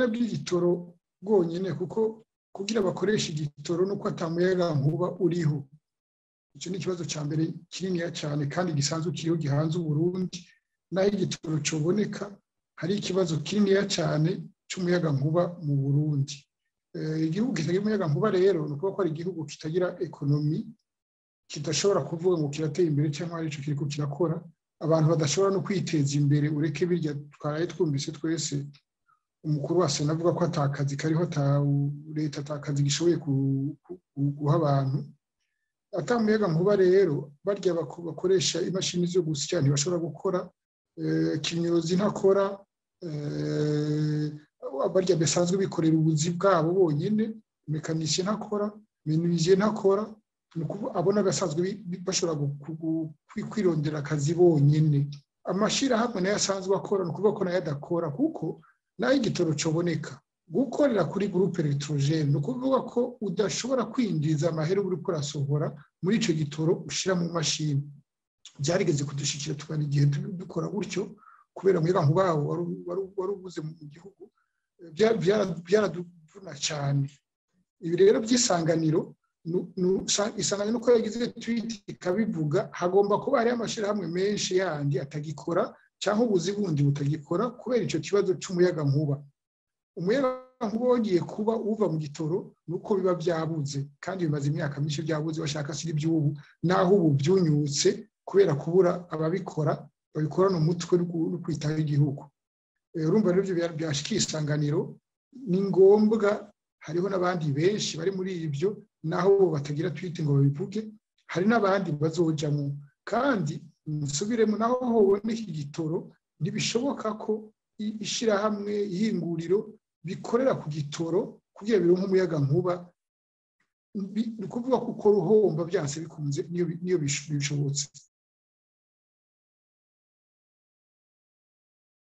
ubukene bw'igitoro bwonyine, kuko kugira bakoresha igitoro nuko atamuyaga nkuba uriho. Icyo ni ikibazo cya mbere kininiya cyane kandi gisanzwe kiriho gihanze Uburundi. Naho igitoro coboneka, hari ikibazo kininiya cyane cy'umuyaga nkuba mu Burundi. Igihugu kitagira umuyaga nkuba rero ni ukuvuga ko ari igihugu kitagira économie, kidashobora kuvuga ngo kirateye imbere cyangwa hari icyo kiriko kirakora. Abantu badashobora no kwiteza imbere, ureke birya twaraye twumvise twese umukuru wa sena avuga ko atakazi kariho, leta atakazi gishoboye guha abantu. Atamuyaga nkuba rero, barya bakoresha imashini zo gusya ntibashobora gukora, kinyozi ntakora, barya basanzwe bikorera ubuzi bwabo bonyine, mécanicien ntakora, menuisier ntakora, abona basanzwe bashobora kwirondera akazi bonyine. Amashyirahamwe nayo asanzwe akora, ni ukuvuga ko nayo adakora, kuko nayo igitoro coboneka, gukorera kuri groupe électrogène ni ukuvuga ko udashobora kwinjiza amahera uri kurasohora muri icyo gitoro ushyira mu mashini. Byarigeze kudushikira tubona igihe dukora gutyo kubera umuyaga nkuba wari ubuze mu gihugu, byaraduvuna cyane. Ibi rero by'isanganiro, Isanganiro uko yagize tweet ikabivuga, hagomba kuba hariho amashyirahamwe menshi yandi atagikora cyangwa ubuzi bundi butagikora kubera icyo kibazo cy'umuyaga nkuba. Umuyaga nkuba wagiye kuba uva mu gitoro nuko biba byabuze, kandi bimaze imyaka myinshi byabuze, bashaka si iby'ubu, naho ubu byunyutse kubera kubura ababikora babikorana umutwe no kwitaho igihugu. Urumva rero ibyo byashikiye Isanganiro, ni ngombwa hariho n'abandi benshi bari muri ibyo, naho bo batagira tweet ngo babivuge, hari n'abandi bazojamo. Kandi nsubiremo, naho hoboneka igitoro, ntibishoboka ko ishyirahamwe, ihinguriro bikorera ku gitoro kugira bironke umuyaga nkuba. Ni ukuvuga ko ukora uhomba byanse bikunze niyo bishobotse.